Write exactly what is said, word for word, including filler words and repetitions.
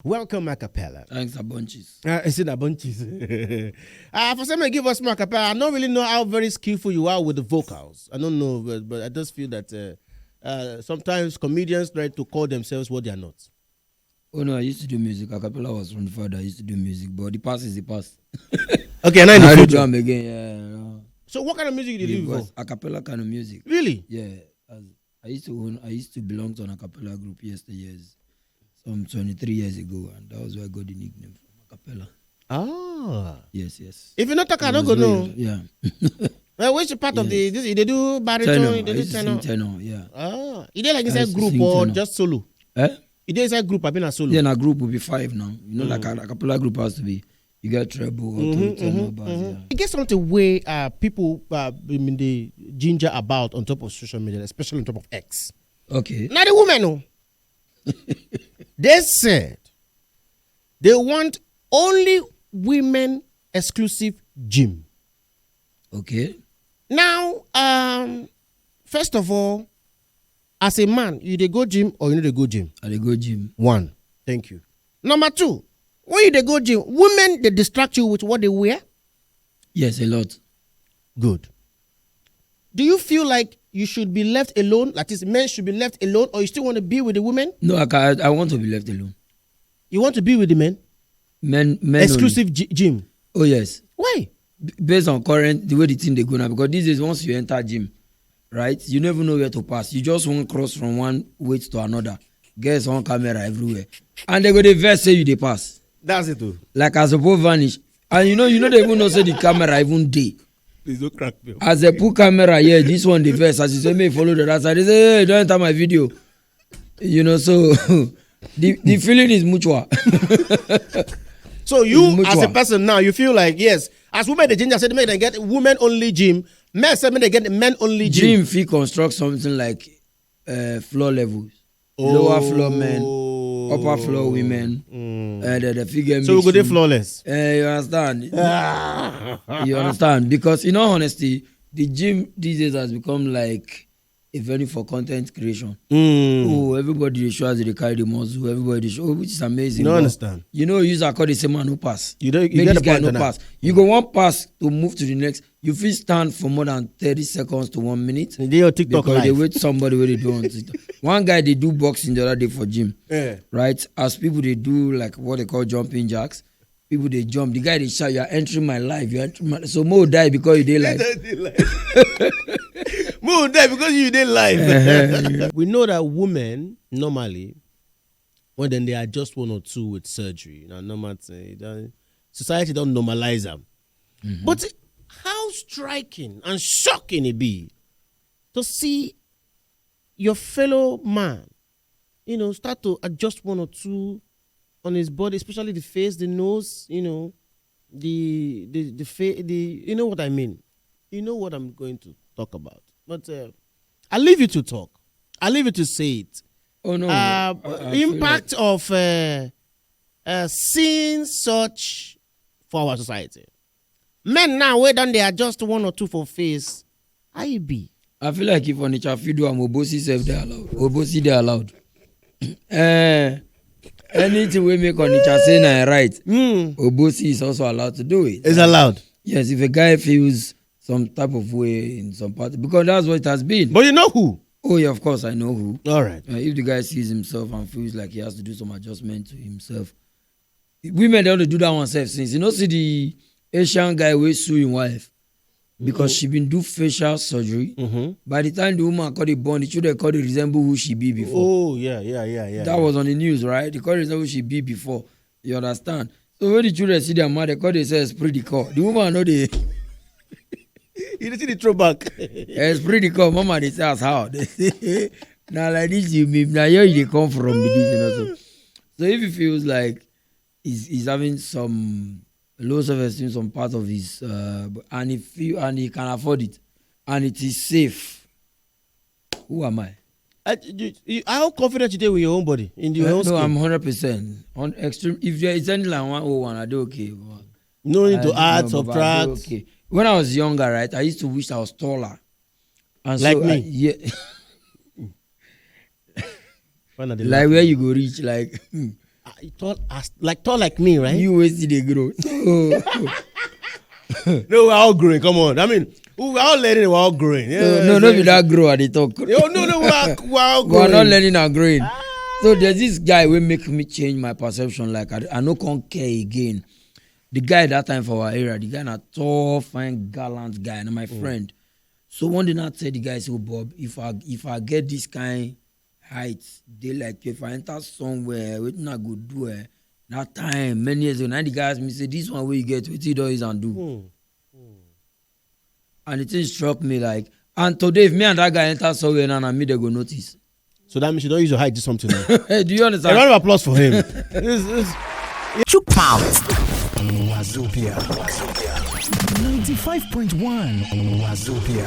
Welcome, Acapella. Thanks, Abonchis. Uh, is it Abonchis? Uh, for someone give us more Acapella, I don't really know how very skillful you are with the vocals. I don't know, but, but I just feel that uh, uh, sometimes comedians try to call themselves what they are not. Oh no, I used to do music. Acapella was from the father. I used to do music, but the past is the past. Okay, and now in the I don't do future. am again. Yeah, no. So what kind of music do you do It before? was acapella kind of music. Really? Yeah, as I used to own, I used to belong to an acapella group yesteryears, some twenty-three years ago, and that was where I got the nickname from, acapella. Ah. Yes, yes. If you not talk, I It don't was go very- know. Yeah. Well, which part of the Yes. this they do baritone, Tenor. they I do used to tenor. sing tenor. Yeah. Ah, you dey like I inside used to group sing or tenor. Just solo? Eh? You dey inside group, I been a solo. Yeah, na group will be five now. You know, like a, acapella group has to be. You get treble, alto, Mm-hmm, tenor, mm-hmm, bass. mm-hmm. Yeah. You get something where uh, people uh, I mean, they ginger about on top of social media, especially on top of X. Okay. Now the women, oh, they said they want only women exclusive gym. Okay. Now, um, first of all, as a man, you dey go gym or you no dey go gym? I dey go gym. One, thank you. Number two, when you dey go gym, women they distract you with what they wear. Yes, a lot. Good. Do you feel like you should be left alone? Like this, men should be left alone, or you still want to be with the women? No, I can, I want to be left alone. You want to be with the men? Men, men only. Exclusive gy- gym. Oh yes. Why? B- based on current, the way the thing they go now, because these days once you enter gym, right, you never know where to pass. You just won't cross from one weight to another. Girls on camera everywhere, and they go dey vex say you dey pass. That's it, too. Like I suppose vanish, and you know, you know they even know say the camera even dey. Please don't crack me. As they put camera here, this one dey vex. As you say, may follow the other side. They say, hey, don't enter my video. You know, so the the feeling is mutual. So you, Mutual. As a person now, you feel like yes, as women the ginger said, make they get women only gym. Men said, make they get men only gym. Gym fit construct something like uh, floor levels, lower floor men, upper floor women, Mm. uh, the, the figure. So we go dey flawless. Uh, you understand? You understand? Because in all honesty, the gym these days has become like a venue for content creation. Mm. Oh, everybody dey show as they carry the muscle. Everybody dey show, which is amazing. You don't but understand. You know, use a call they say man no pass. You don't. You Make get this the guy point no now. Pass. You go one pass to move to the next. You fit stand for more than thirty seconds to one minute. You dey your TikTok Because they live. Wait somebody where they do on TikTok. One guy they do boxing the other day for gym, Yeah. Right? As people they do like what they call jumping jacks, people they jump. The guy they shout, "You are entering my life. You are entering my." So more die because you dey life. Move there because you dey live. We know that women normally, when then they are just one or two with surgery, now normal thing. Society don't normalize them. But how striking and shocking it be to see your fellow man, you know, start to adjust one or two on his body, especially the face, the nose, you know, the the the face, the you know what I mean. You know what I'm going to talk about. But uh, I leave you to talk. I leave you to say it. Oh no! Uh, I- I feel impact of uh, uh, seeing such for our society. Men now, where done they adjust one or two for face. I be. I feel like if Onitsha fit do am, Obosi sef dey allowed. Obosi dey allowed. Eh, anything we make Onitsha say na right. Mm. Obosi is also allowed to do it. It's allowed. Yes, if a guy feels some type of way in some part, because that's what it has been. But you know who? Oh yeah, of course I know who. All right. Uh, if the guy sees himself and feels like he has to do some adjustment to himself, women don't do that one self since. You know, see the Asian guy will sue his wife because she been do facial surgery. Mm-hmm. By the time the woman called the born, the children called it resemble who she be before. Oh yeah, yeah, yeah, yeah. That was on the news, right? They called it resemble who she be before. You understand? So when the children see their mother, they call themselves pretty call. The woman know they You see the throwback. It's pretty call. Mama, they say as how they say now like this you mean now here you come from with this, you know. So, so if he feels like he's, he's having some low self-esteem, some part of his uh, and if you and he can afford it and it is safe, who am I? Uh, you, you, how confident you dey with your own body in your Uh, own no, skin? I'm hundred percent on extreme. If there is anything like one oh one, I do okay. But No need I to do add, normal, but I do subtract. Okay. When I was younger, right, I used to wish I was taller. And Like so, me? I, yeah, When I dey like laugh. Where you go reach, like Ah, You tall as, like, tall like me, right? You wey still dey grow. So, No, we're all growing. Come on. I mean, we're all learning. We're all growing. Yeah, no, no, no, be that grow I dey talk. No, no, no, we're, we're all We growing. are not learning and growing. So there's this guy wey make me change my perception. Like, I, I no come care again. The guy that time for our area, the guy na tall, fine, gallant guy, na my friend. So one day I tell the guy, say, "Oh, Bob, if I if I get this kind height, dey like, if I enter somewhere, wetin I go do?" Eh? That time, many years ago, now the guy ask me, say, "This one wey you get, wetin you don use and do?" And the thing struck me, like, and today, if me and that guy enter somewhere now, na me they go notice. So that means you don't use your height to do something. Now. Hey, do you A understand? Round of applause for him. This is Chook mouth. Wazobia. ninety-five point one Wazobia.